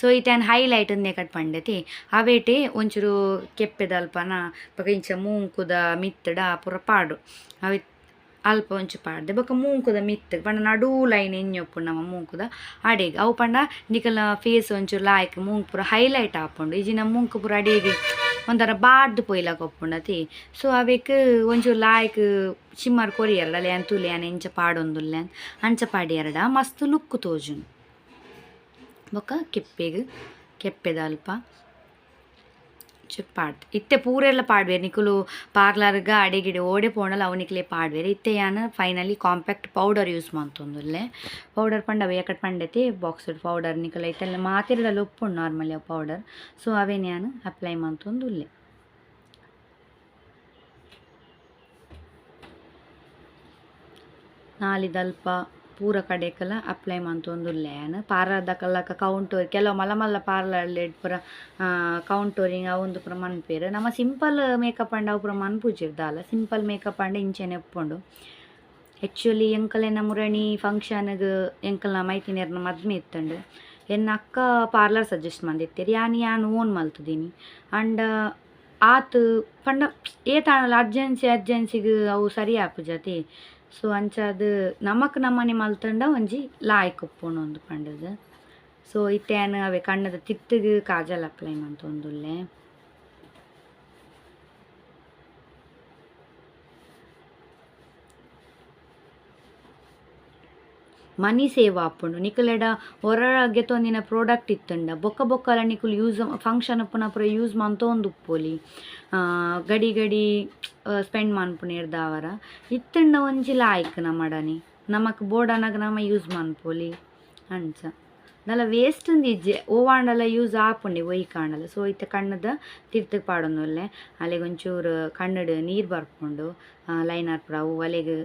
ಸೊ ಇತ್ತೆ ಯಾನ್ ಹೈಲೈಟ್ ಒಂದೇ ಕಟ್ ಪಂಡೆತಿ ಅವೇಟೆ ಒಂಚೂರು ಕೆಪ್ಪೆದಲ್ಪನ ಬೊಕ ಇಂಚ ಮೂಂಕುದ ಮಿತ್ತಡ ಪೂರ ಪಾಡು ಅವೆ ಅಲ್ಪ ಒಂಚು ಪಾಡ್ದೆ ಬೊಕ ಮೂಂಕುದ ಮಿತ್ತ್ ಪಂಡ ನಡು ಲೈನ್ ಎಣ್ಣೆ ಉಪ್ಪುಂಡು ನಮ್ಮ ಮೂಂಕುದ ಅಡೆಗ್ ಅವು ಪಂಡ ನಿಕಲ್ನ ಫೇಸ್ ಒಂಚೂರು ಲಾಯ್ಕ್ ಮೂಂಕು ಪೂರ ಹೈಲೈಟ್ ಆಪುಂಡು. ಇಜಿನ ಮೂಂಕು ಪೂರ ಅಡೆಗ್ ಒಂಥರ ಬಾಡ್ದು ಪೋಯ್ಲಕ ಉಪ್ಪುಂಡು ಅತಿ. ಸೊ ಅವೆಕ್ ಒಂಚೂರು ಲಾಯ್ಕ್ ಶಿಮ್ಮರ್ ಕೊರಿಯರ್ಡ ಯಾನ್ ತೂಲೆ ಯಾನ್ ಎಂಚ ಪಾಡೊಂದುಲ್ಲೆ ಅಂಚ ಪಾಡಿಯರ್ಡ ಮಸ್ತ್ ಲುಕ್ ತೋಜುಂಡು. ಬೊಕ ಕೆಪ್ಪೆಗ್ ಕೆಪ್ಪೆದ ಅಲ್ಪ ಪಾಡ್ ಇತ್ತೆ ಪೂರೆಲ್ಲ ಪಾಡ್ವೇರು ನಿಕುಲು ಪಾರ್ಲರ್ಗ ಅಡೆಗಿಡೆ ಓಡೆ ಪೋಂಡಲ ಅವು ನಿಕ್ಲೆ ಪಾಡ್ವೇರು. ಇತ್ತೆ ಯಾನ್ finally compact powder use ಮಂತೊಂದುಲ್ಲೆ. Powder ಪಂಡ ಅವೆ ಎಕಡ್ ಪಂಡೆತಿ ಬಾಕ್ಸ್ಡ್ ಪೌಡರ್ ನಿಕುಲು ಐತೆಲ್ಲ ಮಾತೆರ್ಡಲ ಉಪ್ಪುಂಡು ನಾರ್ಮಲಿ ಅವು ಪೌಡರ್. ಸೊ ಅವೇನು ಯಾನ್ ಅಪ್ಲೈ ಮಂತೊಂದುಲ್ಲೆ. ನಾಲಿದಲ್ಪ ಪೂರ ಕಡೆಕಲ ಅಪ್ಲೈ ಮಂತೊಂದುಲ್ಲೆ ಯಾನ್. ಪಾರ್ಲರ್ದಕಲ್ಲಕ ಕೌಂಟೋರ್ ಕೆಲವು ಮಲ್ಲ ಮಲ್ಲ ಪಾರ್ಲರ್ ಪೂರ ಕೌಂಟೋರಿಂಗ್ ಅವೊಂದು ಪೂರ ಮನ್ಪೇರು. ನಮ್ಮ ಸಿಂಪಲ್ ಮೇಕಪ್ ಅಂಡ ಅವು ಪೂರ ಮನ್ಪುಜೆರ್ ದಾಲ ಸಿಂಪಲ್ ಮೇಕಪ್ ಅಂಡ ಇಂಚೆನೆ ಉಪ್ಪುಂಡು. ಆ್ಯಕ್ಚುಲಿ ಎಂಕಲೆನ ಮುರಣಿ ಫಂಕ್ಷನ್ಗ್ ಎಂಕಲ್ನ ಮೈತಿನೇರ್ನ ಮದ್ಮೆ ಇತ್ತಂಡು ಎನ್ನ ಅಕ್ಕ ಪಾರ್ಲರ್ ಸಜೆಸ್ಟ್ ಮಂದಿತ್ತೆರ್ ಯಾನ್ ಯಾನ್ ಓನ್ ಮಲ್ತುದೀನಿ. ಅಂಡ ಆತ್ ಪಂಡ ಏತಾಂಡಲ ಅರ್ಜೆನ್ಸಿ ಅರ್ಜೆನ್ಸಿಗ್ ಅವು ಸರಿ ಆಪುಜತಿ. ಸೊ ಅಂಚಾದ್ ನಮಕ್ ನಮ್ಮನೆ ಮಲ್ತಂಡ ಒಂಜಿ ಲಾಯ್ಕ್ ಉಪ್ಪುಂಡು ಒಂದು ಪಂಡದು. ಸೊ ಇತ್ತೆ ಯಾನ್ ಅವೆ ಕಣ್ಣದ ತಿತ್ತಗ್ ಕಾಜಲ್ ಅಪ್ಲೈ ಮಂತೊಂದುಲ್ಲೆ. ಮನಿ ಸೇವ್ ಆಪುಂಡು ನಿಕುಲೆಡ ಹೊರಗೆ ತೊಂದಿನ ಪ್ರಾಡಕ್ಟ್ ಇತ್ತಂಡ ಬೊಕ್ಕ ಬೊಕ್ಕಲ ನಿಕುಲು ಯೂಸ್ ಫಂಕ್ಷನ್ ಉಪ್ಪುನ ಪೂರ ಯೂಸ್ ಮಂತೊಂದು ಉಪ್ಪೊಲಿ ಗಡಿ ಗಡಿ ಸ್ಪೆಂಡ್ ಮನ್ಪುನೇರ್ದಾವರ ಇತ್ತಂಡ ಒಂಜಿ ಲಾಯ್ಕ್ ನಮಡನಿ ನಮಕ್ ಬೋಡಾನಗ ನಮ ಯೂಸ್ ಮನ್ಪೊಲಿ ಅಂಚ ದಾಲ ವೇಸ್ಟ್ ಉಂದು ಇಜ್ಜೆ ಓವಾಂಡಲ ಯೂಸ್ ಆಪುಂಡೆ ಒಯ್ಕಾಂಡಲ. ಸೊ ಇತ್ತೆ ಕಣ್ಣದ ತಿರ್ತಗ್ ಪಾಡೊಂದುಲ್ಲೆ ಅಲೆಗ್ ಒಂಚೂರು ಕಣ್ಣಡ್ ನೀರು ಬರ್ಪುಂಡು ಲೈನರ್ ಪೂರ ಅವು ಅಲೆಗ್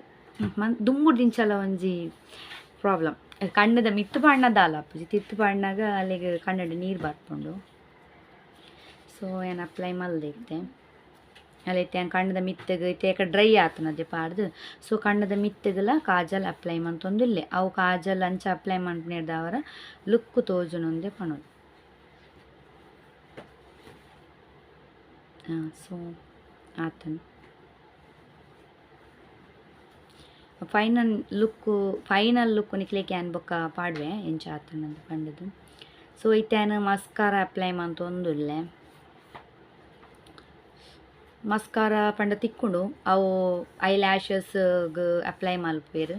ದುಂಬುಡ್ದಿಂಚಲ ಒಂಜಿ ಪ್ರಾಬ್ಲಮ್ ಕಣ್ಣದ ಮಿತ್ತು ಪಾಡ್ನ ದಾಲ ಆಪುಜಿ ತಿರ್ತ್ ಪಾಡ್ನಾಗ ಅಲೆಗ್ ಕಣ್ಣಡ್ ನೀರು ಬರ್ಪುಂಡು. ಸೊ ಯಾನ್ ಅಪ್ಲೈ ಮಲ್ದೆ ಇತ್ತೆ ಅಲ್ಲ ಇತ್ತೆ ಯಾನ್ ಕಣ್ಣದ ಮಿತ್ತಗ್ ಇತ್ತೆ ಏಕ ಡ್ರೈ ಆತನದೆ ಪಾಡ್ದು. ಸೊ ಕಣ್ಣದ ಮಿತ್ತಗ್ಲ ಕಾಜಲ್ ಅಪ್ಲೈ ಮಂತೊಂದುಲ್ಲೆ. ಅವು ಕಾಜಲ್ ಅಂಚ ಅಪ್ಲೈ ಮನ್ಪುನೇರ್ದಾವರ ಲುಕ್ ತೋಜುನುಂದೆ ಪನೊಲಿ. ಸೊ ಆತನ್ final look final look ನಿಕ್ಲೆಗ್ ಯಾನ್ ಬೊಕ್ಕ ಪಾಡ್ವೆ ಎಂಚ ಆತುಂಡು ಪಂಡುದು. ಸೊ ಇತ್ತೆ ಯಾನ್ ಮಸ್ಕಾರ ಅಪ್ಲೈ ಮಂತೊಂದುಲ್ಲೆ. ಮಸ್ಕಾರ ಪಂಡ ತಿಕ್ಕುಂಡು ಅವು I ಲ್ಯಾಶಸ್ಗ್ ಅಪ್ಲೈ ಮಲ್ಪುವೆರ್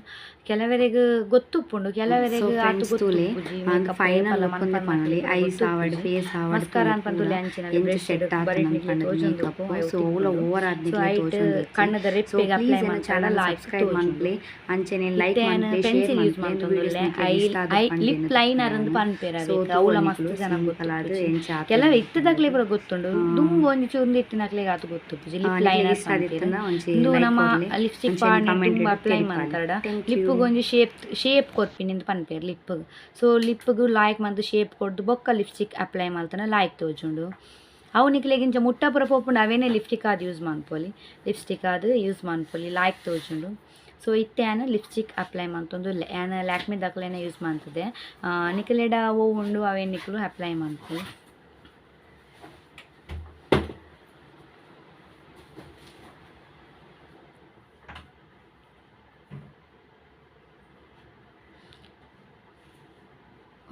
ಕೆಲವರೆಗ್ ಗೊತ್ತುಪ್ಪುಂಡು ಕೆಲವರೆಗ್ ಆತ್ ತೂಲೆ ಗೊತ್ತುಪ್ಪುಜಿ ಅಂದ್ ಮೇಕಪ್ ಫೈನಲ್ ಏಪಲ ಲುಕ್ ಮನ್ಪನ್ ಪನೊಲಿ ಮಲ್ಪುನ ಐಸ್ ಆವಡ್ ಗೊತ್ತುಪ್ಪುಜಿ ಫೇಸ್ ಆವಡ್ ಮಸ್ಕಾರ ತೂಲೆ ಅನ್ಪನ್ ಪೂರ ತೂಲೆ ಅಂಚಿನ ಎಂಚ ಬ್ರಷ್ ಸೆಟ್ ಬರಿಟ್ ಆತುಂಡು ನಿಕ್ಲೆ ಪಂಡುದು ತೋಜೊಂದುಪ್ಪು ಮೇಕಪ್. ಅವು ಸೊ ಓಲ ತಿಕ್ಕುಂಡು. ಓವರ್ ಆದ್ ಸೊ ನಿಕ್ಲೆ ಐಟ್ ತೋಜೊಂದಿಜ್ಜಿ. ಕಣ್ಣದ ಸೊ ರೆಪ್ಪೆಗ್ ಅಪ್ಲೈ ಪ್ಲೀಸ್ ಎನ್ನ ಮಲ್ತಡ ಚಾನಲ್ ಲಾಯ್ಕ್ ಸಬ್ಸ್ಕ್ರೈಬ್ ತೋಜುಂಡು. ಮನ್ಪುಲೆ ಅಂಚೆನೆ ಲೈಕ್ ಇತ್ತೆ ಯಾನ್ ಮನ್ಪುಲೆ ಶೇರ್ ಪೆನ್ಸಿಲ್ ಯೂಸ್ ಮನ್ಪುಲೆ ಇಂದು ವೀಡಿಯೋಸ್ ಮಂತೊಂದುಲ್ಲೆ ನಿಕ್ಲೆಗ್ I ಇಷ್ಟ ಆದ್ I ಪಂದ್ ಲಿಪ್ ಎನ್ನುದು ಲೈನರ್ ಅಂದ್ ಯಾನ್. ಪನ್ಪೆರ್ ಸೊ ಅವೆಕ್ ಅವ್ಲ ತೂವೊಲಿ ಮಸ್ತ್ ನಿಕುಲು ಜನ ಸಿಂಪಲ್ ಆದ್ ಗೊತ್ತುಪ್ಪುಜಿ ಎಂಚ ಆತುಂಡು ಕೆಲವು ಇತ್ತದಕ್ಲೆ ಪಂಡುದು. ಪೂರ ಗೊತ್ತುಂಡು ದುಂಬು ಒಂಜಿ ಚೂರು ಇತ್ತಿನಕ್ಲೆಗ್ ಆತ್ ಗೊತ್ತುಪ್ಪುಜಿ ಲಿಪ್ ನಿಕ್ಲೆಗ್ ಲೈನರ್ ಇಷ್ಟ ಪನ್ಪೆರ್ ಆದಿತ್ತುಂಡ ಒಂಜಿ ಇಂದು ಲೈಕ್ ನಮ್ಮ ಕೊರ್ಲೆ ಲಿಪ್ಸ್ಟಿಕ್ ಅಂಚೆನೆ ಪಾಡ್ನೆ ಕಮೆಂಟ್ ದುಂಬು ಅಪ್ಲೈ ತೆರಿಪಾಲೆ. ಮಲ್ತಡ thank you. ಲಿಪ್ಪುಗ್ ಒಂಜಿ ಶೇಪ್ ಶೇಪ್ ಕೊರ್ಪಿನಿ ಪನ್ಪೆರ್ ಲಿಪ್ಪುಗ್. ಸೊ ಲಿಪ್ಪುಗ್ ಲಾಯ್ಕ್ ಮಂತ್ ಶೇಪ್ ಕೊರ್ದು ಬೊಕ್ಕ ಲಿಪ್ಸ್ಟಿಕ್ ಅಪ್ಲೈ ಮಲ್ತನ ಲಾಯ್ಕ್ ತೋಜುಂಡು. ಅವು ನಿಕ್ಲೆಗ್ ಇಂಚ ಮುಟ್ಟ ಪೂರ ಪೋಪುಂಡು ಅವೇನೆ ಲಿಪ್ಸ್ಟಿಕ್ ಆದ್ ಯೂಸ್ ಮನ್ಪೊಲಿ ಲಿಪ್ಸ್ಟಿಕ್ ಆದ್ ಯೂಸ್ ಮನ್ಪೊಲಿ ಲಾಯ್ಕ್ ತೋಜುಂಡು. ಸೊ ಇತ್ತೆ ಯಾನ್ ಲಿಪ್ಸ್ಟಿಕ್ ಅಪ್ಲೈ ಮಲ್ತೊಂದುಲ್ಲೆ ಯಾನ್ ಲ್ಯಾಕ್ಮಿ ದಕ್ಲೆನ ಯೂಸ್ ಮಲ್ತದೆ ನಿಕ್ಲೆಡ ಓ ಉಂಡು ಅವೇನ್ ನಿಕುಲು ಅಪ್ಲೈ ಮನ್ಪೊಲಿ.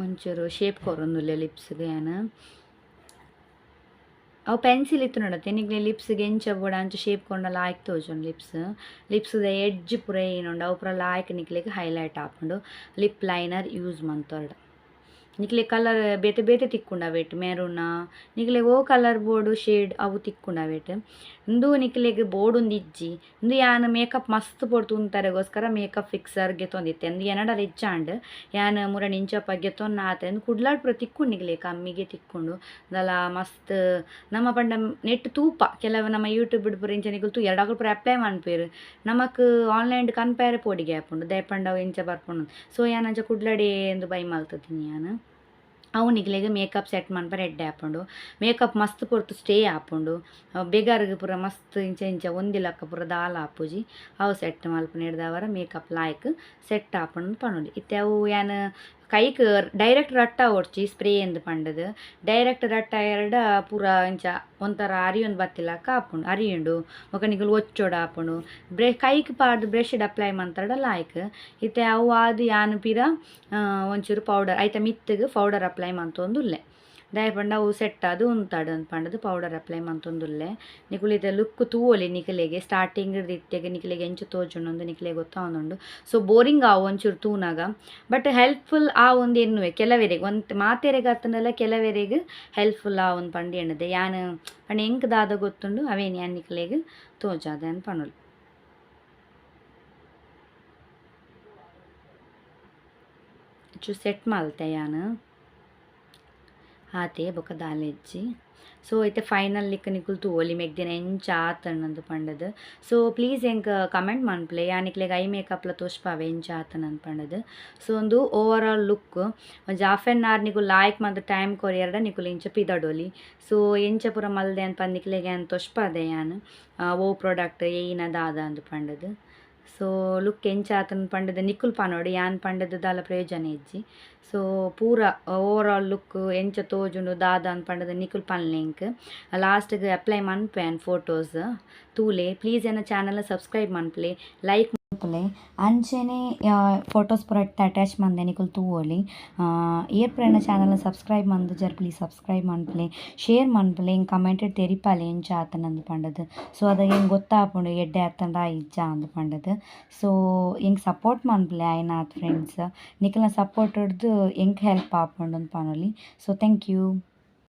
ಒಂಚೂರು ಶೇಪ್ ಕೊರೊಂದುಲ್ಲೆ ಲಿಪ್ಸ್ಗೆ ಯಾನ್ ಅವು ಪೆನ್ಸಿಲ್ ಇತ್ತು ನೋಡತ್ತೆ ನಿಕ್ಲೆ ಲಿಪ್ಸ್ಗೆ ಎಂಚ ಬೋಡ ಅಂಚ ಶೇಪ್ ಕೊಂಡ ಲಾಯ್ಕ್ ತೋಜುಂಡು ಲಿಪ್ಸ್ ಲಿಪ್ಸ್ದ ಎಡ್ಜ್ ಪೂರ ಏನುಂಡು ಅವು ಪೂರ ಲಾಯ್ಕ್ ನಿಕ್ಲೆಗ್ ಹೈಲೈಟ್ ಆಪುಂಡು ಲಿಪ್ ಲೈನರ್ ಯೂಸ್ ಮಂತೊರ್ಡ ನಿಕ್ಲೆ ಕಲರ್ ಬೇತೆ ಬೇತೆ ತಿಕ್ಕುಂಡು ಅವೇಟ್ ಮೆರೂನ ನಿಕ್ಲೆಗ್ ಓ ಕಲರ್ ಬೋಡು ಶೇಡ್ ಅವು ತಿಕ್ಕುಂಡು ಅವೇಟ್ ಇಂದು ನಿಕ್ಲೆಗ್ ಬೋಡು ಒಂಜಿ ಇಜ್ಜಿ ಇಂದು ಯಾನ್ ಮೇಕಪ್ ಮಸ್ತ್ ಪೊರ್ತು ಉಂತರೆಗೋಸ್ಕರ ಮೇಕಪ್ ಫಿಕ್ಸರ್ ಗೆತೊಂದಿತ್ತೆ ಇಂದು ಎನಡಲ ಇಜ್ಜಾಂಡ್ ಯಾನ್ ಮುರಣ ಇಂಚಪ್ಪ ಗೆತೊನ್ನ ಆತೆ ಇಂದು ಕುಡ್ಲಾಡ್ ಪೂರ ತಿಕ್ಕುಂಡು ನಿಕ್ಲೆ ಕಮ್ಮಿಗೆ ತಿಕ್ಕುಂಡು ದಲ ಮಸ್ತ್ ನಮ್ಮ ಪಂಡ ನೆಟ್ ತೂಪ ಕೆಲವು ನಮ್ಮ ಯೂಟ್ಯೂಬ್ ಪೂರ ಇಂಚ ನಿಕುಲು ತೂ ಎರಡಾಕುಲು ಪೂರ ಅಪ್ಲೈ ಮನ್ಪುವೆರ್ ನಮಕ್ ಆನ್ಲೈನ್ ಕನ್ಪೆರೆ ಪೋಡಿಗೆ ಆಪುಂಡು ದಾಯೆ ಪಂಡ ಅವು ಇಂಚ ಬರ್ಪುಂಡು. ಸೊ ಯಾನ್ ಅಂಚ ಕುಡ್ಲಡೆ ಇಂದು ಬೈ ಮಲ್ತುದಿನಿ ಯಾನ್. ಅವು ನಿಕ್ಲೆಗ್ ಮೇಕಪ್ ಸೆಟ್ ಮನ್ಪರೆ ಎಡ್ಡೆ ಆಪುಂಡು ಮೇಕಪ್ ಮಸ್ತ್ ಪೊರ್ತು ಸ್ಟೇ ಆಪುಂಡು ಬೆಗರ್ಗ್ ಪೂರ ಮಸ್ತ್ ಇಂಚ ಇಂಚ ಒಂಜಿ ಲಕ್ಕ ಪೂರ ದಾಲ ಆಪುಜಿ ಅವು ಸೆಟ್ ಮಲ್ಪುನೆಡ್ದಾವರ ಮೇಕಪ್ ಲಾಯ್ಕ್ ಸೆಟ್ ಆಪುಂಡು ಪನೊಲಿ. ಇತ್ತೆ ಅವು ಯಾನ್ ಕೈಕ್ ಡೈರೆಕ್ಟ್ ರಟ್ಟ ಓಡ್ಚಿ ಸ್ಪ್ರೇ ಎಂದು ಪಂಡದು ಡೈರೆಕ್ಟ್ ರಟ್ಟ ಎರಡ ಪೂರ ಇಂಚ ಒಂಥರ ಅರಿಯೊಂದು ಬತ್ತಿಲಕ್ಕ ಆಪುಂಡು ಅರಿಯುಂಡು ಬೊಕ ನಿಕುಲು ಒಚ್ಚೊಡು ಆಪುಂಡು ಕೈಕ್ ಪಾಡ್ದು ಬ್ರಷ್ ಅಪ್ಲೈ ಮಂತರ್ಡ ಲಾಯ್ಕ್. ಇತ್ತೆ ಅವು ಆದ್ ಯಾನ್ ಪಿರ ಒಂಚೂರು ಪೌಡರ್ ಐತ ಮಿತ್ತುಗ್ ಪೌಡರ್ ಅಪ್ಲೈ ಮಂತೊಂದುಲ್ಲೆ ದಾಯೆ ಪಂಡ ಅವು ಸೆಟ್ ಆದ್ ಉಂತಡ್ ಅಂದ್ ಪಂಡದು ಪೌಡರ್ ಅಪ್ಲೈ ಮಂತೊಂದುಲ್ಲೆ. ನಿಕುಲು ಇತ್ತೆ ಲುಕ್ ತೂವೊಲಿ ನಿಕಲೆಗ್ ಸ್ಟಾರ್ಟಿಂಗ್ ಇತ್ತೆಗ್ ನಿಕಲೆಗ್ ಎಂಚ ತೋಜುಂಡು ನಿಕಲೆಗ್ ಗೊತ್ತಾವೊಂದುಂಡು. ಸೊ ಬೋರಿಂಗ್ ಆವು ಒಂಚೂರು ತೂನಗ ಬಟ್ ಹೆಲ್ಪ್ಫುಲ್ ಆವೊಂದು ಎನ್ನುವೆ ಕೆಲವೆರೆಗ್ ಒಂತೆ ಮಾತೆರೆಗ್ ಅತ್ತುಂಡಲ ಕೆಲವೆರೆಗ್ ಹೆಲ್ಪ್ಫುಲ್ ಆವೊಂದು ಪಂದ್ ಎನ್ನುದೆ ಯಾನ್ ಪಂಡ ಎಂಕ್ ದಾದ ಗೊತ್ತುಂಡು ಅವೇನ್ ಯಾನ್ ನಿಕಲೆಗ್ ತೋಜಾದೆ ಅಂದ್ ಪನೊಲಿ. ಚೂರು ಸೆಟ್ ಮಲ್ತೆ ಯಾನ್ ಆತೆ ಬೊಕ ದಾಲ ಇಜ್ಜಿ. ಸೊ ಇತ್ತೆ ಫೈನಲ್ ಲಿಕ್ ನಿಕುಲು ತೂವೊಲಿ ಮೆಗ್ದಿನ ಎಂಚ ಆತಂಡ್ ಪಂಡದು. ಸೊ ಪ್ಲೀಸ್ ಎಂಕ್ ಕಮೆಂಟ್ ಮನ್ಪುಲೆ ಯಾನ್ ನಿಕ್ಲೆಗ್ I ಮೇಕಪ್ಲ ತೋಜ್ಪಾವೆ ಎಂಚ ಆತಂಡ್ ಪಂಡದು. ಸೊ ಉಂದು ಓವರ್ ಆಲ್ ಲುಕ್ ಒಂಜಿ ಹಾಫ್ ಆನ್ ಅವರ್ ನಿಕುಲು ಲಾಯ್ಕ್ ಮಂತ್ ಟೈಮ್ ಕೊರಿಯರ್ಡ ನಿಕುಲು ಇಂಚ ಪಿದಡೊಲಿ. ಸೊ ಎಂಚ ಪೂರ ಮಲ್ದೆ ಅಂದ್ ಪಂದ್ ನಿಕ್ಲೆಗ್ ಯಾನ್ ತೋಜ್ಪಾದೆ ಯಾನ್ ಓ ಪ್ರಾಡಕ್ಟ್ ಏಯ್ನ ದಾದ ಅಂದ್ ಪಂಡದು. ಸೊ ಲುಕ್ ಎಂಚ ಆತಂಡ್ ಪಂಡದು ನಿಕುಲು ಪನೊಡು ಯಾನ್ ಪಂಡದು ದಾಲ ಪ್ರಯೋಜನ ಇಜ್ಜಿ. ಸೊ ಪೂರ ಓವರ್ ಆಲ್ ಲುಕ್ ಎಂಚ ತೋಜುಂಡು ದಾದ ಅಂದ್ ಪಂಡದು ನಿಕುಲು ಪನ್ಲೆ ಎಂಕ್ ಲಾಸ್ಟ್ಗ್ ಅಪ್ಲೈ ಮನ್ಪೆ ಯಾನ್ ಫೋಟೋಸ್ ತೂಲೆ ಪ್ಲೀಸ್ ಎನ್ನ ಚಾನಲ್ ಸಬ್ಸ್ಕ್ರೈಬ್ ಮನ್ಪುಲೆ ಲೈಕ್ ಮನ್ಪುಲೆ ಅಂಚನೆ ಫೋಟೋಸ್ ಪೂರ ಅಟ್ಯಾಚ್ ಮಂದೆ ನಿಕುಲು ತೂವೊಲಿ. ಏರ್ ಪೂರ ಎನ್ನ ಚಾನಲ್ ಸಬ್ಸ್ಕ್ರೈಬ್ ಮಂದುಜರ್ ಪ್ಲೀಸ್ ಸಬ್ಸ್ಕ್ರೈಬ್ ಮನ್ಪುಲೆ ಶೇರ್ ಮನ್ಪುಲೆ ಎಂಕ್ ಕಮೆಂಟ್ ತೆರಿಪಾಲೆ ಎಂಚ ಆತಂಡ್ ಅಂದ್ ಪಂಡದು. ಸೊ ಅದಾಗ ಎಂಕ್ ಗೊತ್ತಾಪುಂಡು ಎಡ್ಡೆ ಆತಂಡ ಇಜ್ಜಾ ಅಂದ್ ಪಂಡದು. ಸೊ ಎಂಕ್ ಸಪೋರ್ಟ್ ಮನ್ಪುಲೆ ಆಯ್ನಾತ್ ಫ್ರೆಂಡ್ಸ್ ನಿಕಲ್ನ ಸಪೋರ್ಟ್ ಡ್ದು ಎಂಕ್ ಹೆಲ್ಪ್ ಆಪುಂಡು ಅಂದ್ ಪನೊಲಿ. So thank you.